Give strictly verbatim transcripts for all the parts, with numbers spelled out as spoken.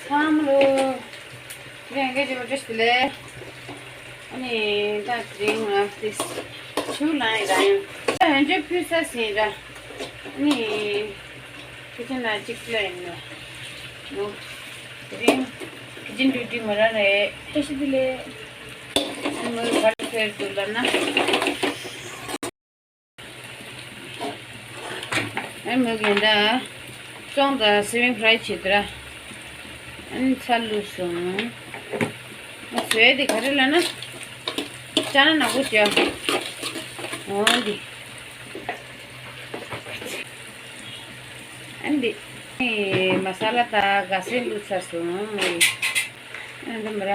ཚང་མ་ལོ། ངས་འགའ་ཅིག་བཀྲ་ཤིས་བདེ་ལེགས། ཨ་ནི་ད་དེ་རིང་ང་དེ་ཆུ་ལངས་ཡིན་ར་ཡང་། ད་ཡང་ཅིག་ཕུལ་ས་ཟིན་ར། ཨ་ནི་ཁི་ཆེན་ན་གཅིག་ལ་ཡིན་ནོ། ནོ། དེ་རིང་ཁི་ཆེན་ཌིའུ་ཊི་མོ་ར་རེད། བཀྲ་ཤིས་བདེ་ལེགས། ཨ་ནི་མོ་ག་རེ་ཟེར་འདུག་ལབ་ན། ཨ་མོ་གིས་ད་བཙོང་དང་སི་ཝིང་ཕ་རའི་བྱེད་དེ་ར། ཨ་ནི་ཚ་བླུགས་སོང་། ཨ་བཟོས་དེ་ག་རེ་ལབ་ན། ཅ་ན་ནག་པོ་བྱས། འོ་འདི། ཨ་འདི། ཨེ་མ་ས་ལ་དང་ག་སེ་བླུགས་ཚར་སོང་། ཨ་འདི་མོ་ར།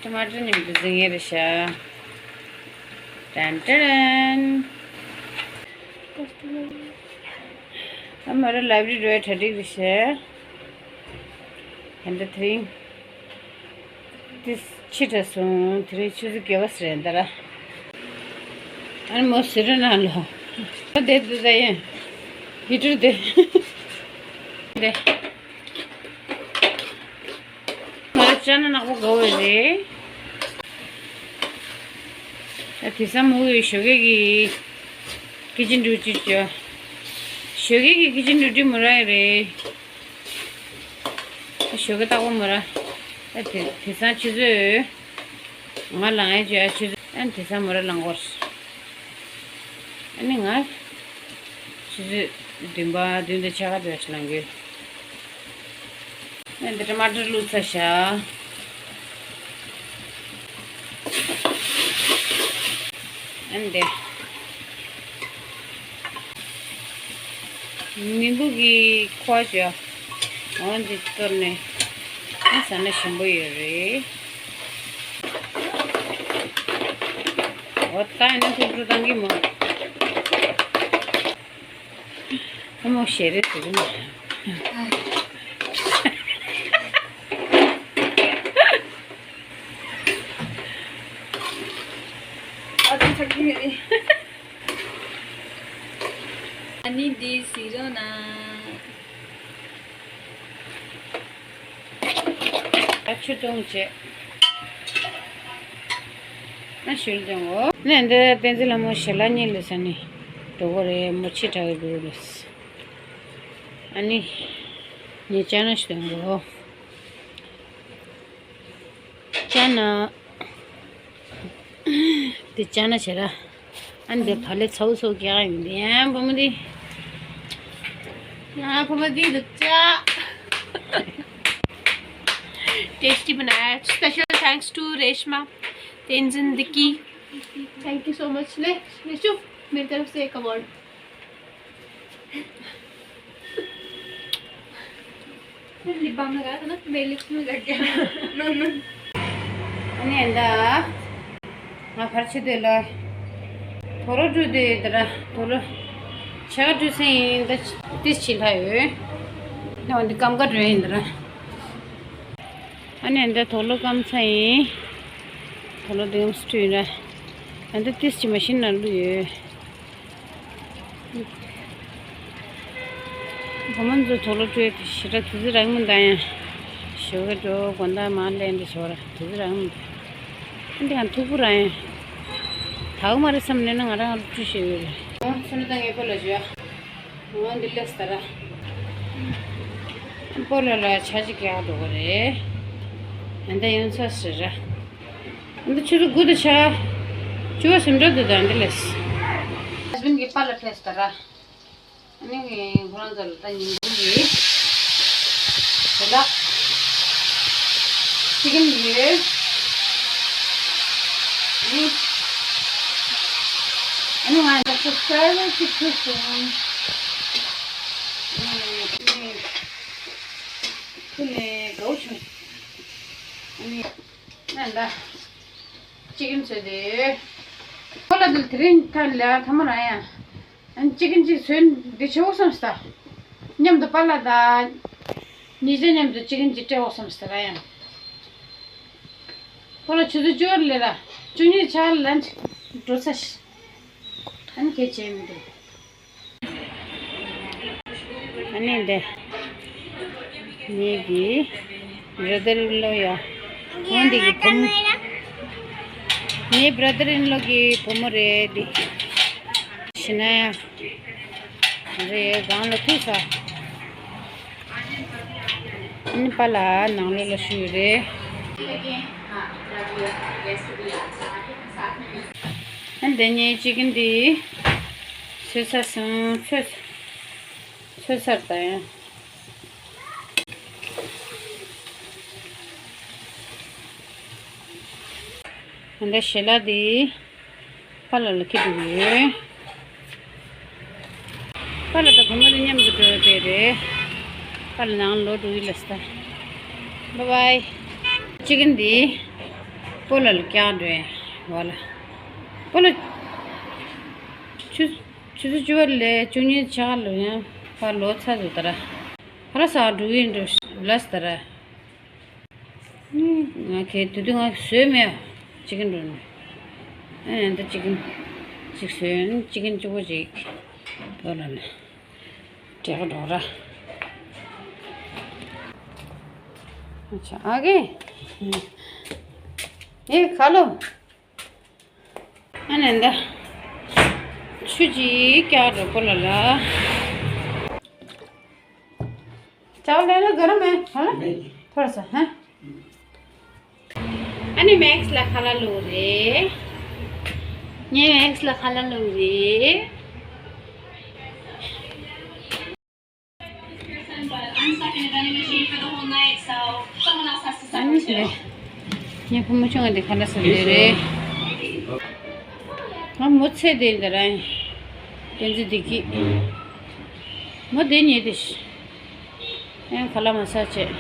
ཊ་མ་ཊར་མཉམ་དུ་འཛིང་ངེ་རེད་ཤག་ཏན་ཏན། ཨ་མ་ར་ལའི་བྷ་རི་འགྲོ་ཡ་གྲ་སྒྲིག་རེད་ཤག་ད་ལྟ་དེ་རིང་དེ་ཕྱི་དྲགས་སོང་། དེ་རིང་ཆུ་ཚོད་བརྒྱད་པ་ཟེར་ཡ་འདི་ར། ཨ་ནི་མོ་ཟེར་ར་ན་ལོ། ད་དེ་དེ་ད་ཡིན། ཧི་ཊར་དེ། དེ། ང་ལ་ཅ་ན་ནག་པོ་དགའ་བོ་རེད། ད་དེང་སང་མོ་གི་ཞོགས་ཀས་ཀྱི་ཁི་ཆེན་ཌིའུ་ཊི་བྱོས། ཞོགས་ཀས་ཀྱི་ཁི་ཆེན་ཌིའུ་ཊི་མོ་ར་ཡི་རེད། ད་ཞོགས་ཀས་རྟག་པར་མོ་ར། ད་དེ་དེང་སང་ཆུ་ཚོད། ང་ལངས་ཡ་བྱོས་ཆུ་ཚོད། ཨ་ནི་དེང་སང་མོ་ར་ལངས་གོ། ཨ་ནི་ང་ཆུ་ཚོད་བདུན་པ་བདུན་དང་ཕྱེད་ཀ་འདྲ་ཞིག་ལངས་གི། ཨ་འདི་ཊ་མ་ཊར་བླུགས་ཚར་ཤག་ཨ་འདི། ནིམ་བུ་གི་ཁུ་བ་བྱོས། འོ་འདི་གཏོར་ནས། ཨ་ཟ་ན་ཞིམ་པོ་ཡོད་རེད། འོ་ད་ཡིན་ན་ཐུག་འགྲོ་བཏང་གི་མོ། ཨ་མོ་ཞེ་རེ་ཟེར་གི་མ། ཨ་ཙི་ཚ་གི་རེད། ཨ་ནི་འདི་ཟེར་རོ་ན། ད་ཆུ་བཏུང་བྱས། ཨ་ཞུ་ལ་དང་འོ། ནས་འདི་བསྟན་འཛིན་ལྷ་མོ་ཞལ་ལག་གཉིས་ལས་ས་ནས་འགྲོ་གི་རེད། མོ་ཕྱི་དྲགས་ཀྱི་འདུག་ལས། ཨ་ནི་ངས་ཅ་ན་ཞིག་དང་འོ། ཅ་ན། འདི་ཅ་ན་བྱེད་ར། ཨ་འདི་བ་ལེ་ཚའུ་སོགས་རྒྱག་ཡོང་འདི་ཡང་བུ་མོ་འདི། ཡང་བུ་མོ་འདི་འདུག་ཅག Tasty बनाया। Special thanks to Reshma, तेंजिन, दिकी। Thank you so much। ले, ले चुप, मेरी तरफ से एक award। लिप बाम लगाया था ना, मेरे लिप्स में लग गया। ཨ་ནི་ཨ་ད། ང་ཕར་ཕྱི་དེ་ལ། དུག་ལོག་བཀྲུས་ཏེ་འདི་ར་དུག་ལོག་ཕྱེད་ཀ་བཀྲུས་ཚར་ཡིན། ད་ཏིས་ཕྱིས་ལྷག་ཡོད། ད་འོ་འདི་སྐམ་ཀ་འགྲོ་ཡིན་འདི་ར། ཨ་ནི་ཨ་ད་དུག་ལོག་སྐམ་ཚར་ཡིན། དུག་ལོག་འདི་ངམ་སུ་བཀྲུས་ཡིན་ར། ཨ་ད་ཏིས་ཕྱིས་མ་ཤིན་ན་བླུགས་ཡོད། བུ་མོ་ཚོ་དུག་ལོག་བཀྲུས་ཏེ་ཞེ་དྲག་དུས་ཚོད་རག་མི་འདུག་ཡང་། ཞོགས་ཀས་འགྲོ་དགོང་དག་མར་སླེབས་འདི་ཞོར་དུས་ཚོད་རག་མི་འདུག་འདི་ཡང་མཐུག་པོ་རང་ཡང་། དག་མ་རེད་བསམ་ནས་ན་ང་རང་ལ་བཀྲུས་ཤེས་ཡོད་རེད། ཨོ་སོ་ན་ད་ངའི་སྤོ་ལོ་བྱོས། ཨོ་འདི་ལེགས་ད་ར། སྤོ་ལོ་ལ་ཆ་ཅིག་རྒྱག་འགྲོ་གི་རེད། ཨ་ད་ཡོང་ཚར་ཟེར་ར། འདི་ཆུ་ཚོད་དགུ་དང་ཕྱེད་ཀ། བཅུ་པ་ཟིན་འགྲོ་འདུག་ད་འདི་ལས། ཧ་སི་བེན་གྱི་པཱ་ལགས་ཕེབས་ད་ར། ཨ་ནི་ཁོ་རང་ཚོ་ལ་ད་ཉིན་གུང་གི་དེ་ལ་ཅི་ཀན་ཡོད། ཨ་ནི་ཨ་ནི་ང་ད་སུབ་སི་ཀ་རའེ་བར་ཅིག་ཕུལ་སོང་། ཨ་ནི་ཁོ་ནས་ཁོ་ནས་དགའ་བོ་བྱུང་། ཨ་ནི། ཨ་ད། ཅི་ཀན་བཟོས་ཏེ། ཁོ་ལ་དེ་དེ་རིང་ཐ་ལ་ཐ་མ་ར་ཡ། ཨ་ཅི་ཀན་ཅིག་བཟོས་འདི་བྱེད་འོ་བསམ་སྟ། མཉམ་དུ་པཱ་ལགས་དང་། གཉིས་ཆ་མཉམ་དུ་ཅི་ཀན་ཅིག་སྤྲད་འོ་བསམ་སྟ་ར་ཡ། ཁོ་ལ་ཆུ་ཚོད་བཅུ་པ་ལས་ར། བཅུ་གཉིས་ཆ་ལ་འགྲོ་ས་ཤི། ཨ་ནི་སྐད་ཆ་མི་འདུག་ཨ་ནི་འདི། ངེད་ཀྱི་brother in law ཡ། འོན་ཏེ་གི་བུ་མོ། ངའི་brother in law གི་བུ་མོ་རེད་འདི། ཤི་ན་ཡ། རེད་སྒང་ལ་ཐུག་ས། ཨ་ནི་པཱ་ལགས་ནང་ལོགས་ལ་བཞུགས་རེད། ཨ་འདི་ནས་ཅི་གིན་འདི། ཚོད་ཚར་སོང་ཚོད། ཚོད་ཚར་ད་ཡང་། ཨ་འདི་ཞལ་ལག་འདི། པཱ་ལགས་ལ་ཁྱེར་འགྲོ་གི་ཡོད། པཱ་ལགས་དང་བུ་མོ་དེ་མཉམ་དུ་འགྲོ་བསྡད་རེད། པཱ་ལགས་ནང་ལོག་འགྲོ་གི་ལབ་སོང་། བཱའི་བཱའི། ཅི་གིན་འདི། སྤོ་ལགས་ལ་བསྐྱལ་འགྲོ་ཡིན་བ་ལ། སྤོ་ལགས། ཆུ་ཆུ་ཚོད་བཅུ་པ་ལས་བཅུ་གཉིས་ཆགས་ལ་ཡང་ཕར་ལོག་ཚར་འདུག་ད་ར། ཧ་ར་ས་འགྲོ་གི་ཡིན་འགྲོ་ལབ་སོང་ད་ར། ང་གལ་དུ་དུ་ང་བཟོས་མེད། ཅི་གིན་འགྲོ་ནས། ཨ་ནི་ད་ཅི་གིན་ཅིག་བཟོས་ནས་ཅི་གིན་གཅིག་པོ་ཅིག་བོད་ལ་ནས་འབྲས་ཁ་འགྲོ་ར། ཨ་ཅག་ཨ་གི། ཨེ་ཁ་ལོ། ཨ་ནི་ད་ཆུ་ཅིག་བཀྱག་འགྲོ་པོ་ལ་ལ། चावल लेना गरम है, है ना? नहीं। थोड़ा सा, हाँ। अनि मैक्स ला खाला लो रे। ये मैक्स ला खाला लो रे। अनि ले। ये को मुझे दिखाना सर रे। हम मुझसे दे दे रहे हैं। तेंजी दिखी। मुझे नहीं दिस। ཡང་ཁ་ལག་མ་ཟ་བྱས།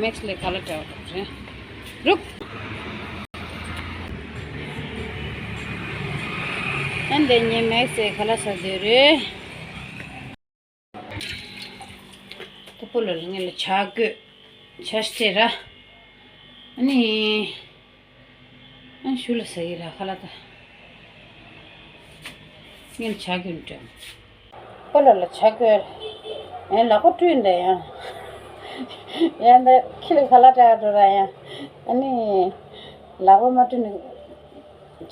མེག་སི་ལས་ཁ་ལག་སྤྲད་པ་རེད། རུག་ཨ་འདི་ཉིན་མེག་སི་ལས་ཁ་ལག་ཟ་འདོད་རེད། ཏུ་པོ་ལོ་ལ་ངས་ལ་ཇ་བསྐོལ། ཇ་སྟེ་ར། ཨ་ནི། ཨ་ཞུ་ལ་ཟ་གི་ར་ཁ་ལག་ད། ངས་ཇ་གྱོན་དྲན། པོ་ལོ་ལ་ཇ་གྱོན། ཨེ་ལག་པ་བཀྲུས་འདྲ་ཡང་། ཡང་འདི་ཁྱི་ལ་ཁ་ལག་སྤྲད་འགྲོ་ར་ཡང་། ཨ་ནི། ལག་པ་མ་བཀྲུས་ནི།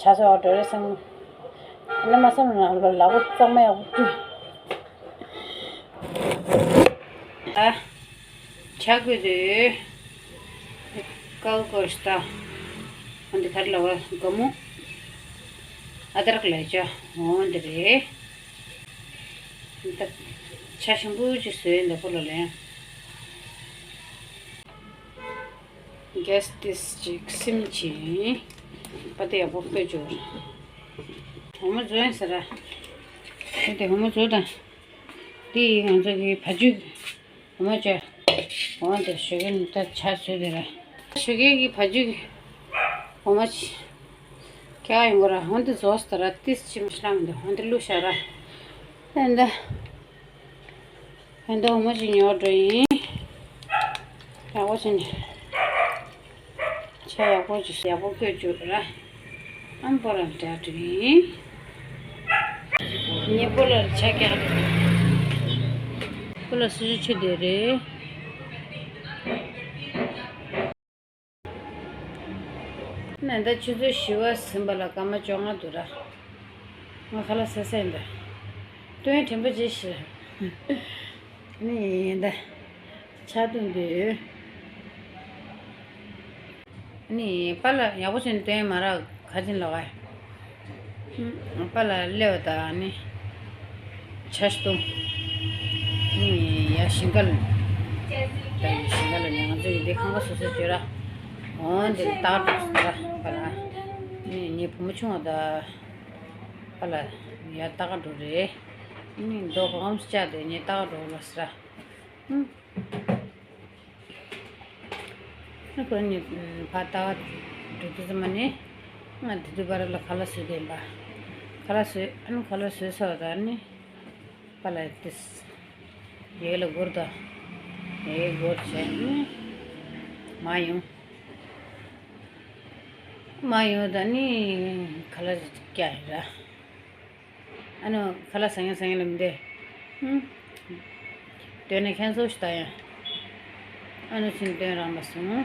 ཇ་ཟ་བ་འགྲོ་རེད་བསམ། ཨ་ནི་མ་བསམ་ན་ལོ་ལག་པ་གཙང་མ་ཡག་པོ་བཀྲུས། ཨ། ཇ་བསྐོལ་དུས། ཀའུ་ཀོ་ཤ་ད། འོན་ཏེ་ག་རེ་ལབ་པ་སྒ་མོ། ཨ་དྲག་ལ་ཇ་འོན་ཏེ་རེད། ད་ཇ་ཞིམ་པོ་ཅིག་བཟོས་འདུག་པོ་ལོ་ལ་ཡང་། གེ་སི་ཏིས་ཅིག་སིམ་ཅིག་པ་ཏི་ཡག་པོ་བསྐོལ་བཅུག་འོ་མ་བཟོ་ཡིན་ཟེར་ར། དེ་དེ་འོ་མ་བཟོ་དང་། དེ་ཡིས་ང་ཚོ་གི་བ་ཕྱུགས། འོ་མ་ཅོ། འོ་དེ་ཞོགས་ཀས་ནི་ད་ཇ་བཟོས་དེ་ར། ཞོགས་ཀས་ཀྱི་བ་ཕྱུགས་ཀྱི་འོ་མ་ཅི། ཁྱེར་ཡོང་གི་ར་འོ་དེ་བཟོས་ཟེར་ར་ཏིས་ཅི་མི་ཤ་མི་འདུག་འོ་དེ་བླུགས་བཞག་ར། ཨེ་འདི། ཨེ་འདི་འོ་མ་ཅིག་ཉོ་འགྲོ་ཡིན། ཡག་པོ་བྱས་ནས། ཇ་ཡག་པོ་ཅིག་ཡག་པོ་བསྐོལ་བཅུག་ར། ཨམ་པོ་ར་འདྲ་འགྲོ་ཡིན། ངས་པོ་ལོ་ལ་ཇ་བཀྱག་པོ་ལོ་སུ་ཞིག་ཆུ་དེ་རེད། ནས་ད་ཆུ་ཚོད་བཞི་པ་ཟིན་པ་ལ་སྐར་མ་བཅོ་ལྔ་འདུག་ར། ང་ཁ་ལག་ཟ་ཟ་ཡིན་ད། སྟོན་དྲན་པ་བརྗེད་ཤི། ནི་ཡིན་ད། ཆ་བཏུང་དུས། ནི་པཱ་ལགས་ཡག་པོ་བྱས་ནས་སྟོན་མ་རག་ག་ཅིན་ལོག་ཨ། པཱ་ལགས་སླེབས་པ་དང་ནི། ཆ་ཞིག་བཏུང་། ནི་ཡ་ཞིང་ཁ་ལ། ད་ཡི་ཞིང་ཁ་ལ་ནི་ང་ཚོ་ཡི་འདི་ཁང་པ་སོ་སོ་བཅོས་ར། འོ་འདི་ལ་ལྟ་ག་འགྲོ་ཟེར་ར་པཱ་ལགས། ནི་ངའི་བུ་མོ་ཆུང་བ་དང་། པཱ་ལགས་ཡ་ལྟ་ག་འགྲོ་རེད། ནི་རྡོ་གང་བཅག་དེ་ངས་ལྟ་ག་འགྲོ་ལ་ཟེར་ར། ཨུམ། ཨ་ཁོ་ནི་ཕ་ལྟ་ག་འགྲོ་དུས་ཙམ་ནི། ང་དེ་དུས་བར་ལ་ཁ་ལག་བཟོས་དེ་ཡིན་པ། ཁ་ལག་བཟོས་ཨ་ནི་ཁ་ལག་བཟོས་ཚར་བ་དང་ནི། པཱ་ལགས་ཏིས། ཡེ་ལ་སྒོར་དང་། ཡེ་སྒོར་བྱས་ནི། མ་ཡོང་། མ་ཡོང་དང་ནི་ཁ་ལག་བཀྱག་ཡིན་ར། ཨ་ནི་ཁ་ལག་ཟ་ངན་ཟ་ངན་ལ་མི་འདེ། ཧུམ། སྟོན་ན་ཁྱེད་ཚོ་ཞིག་ད་ཡང་། ཨ་ནུ་ཆིན་སྟོན་རང་མ་སོང་།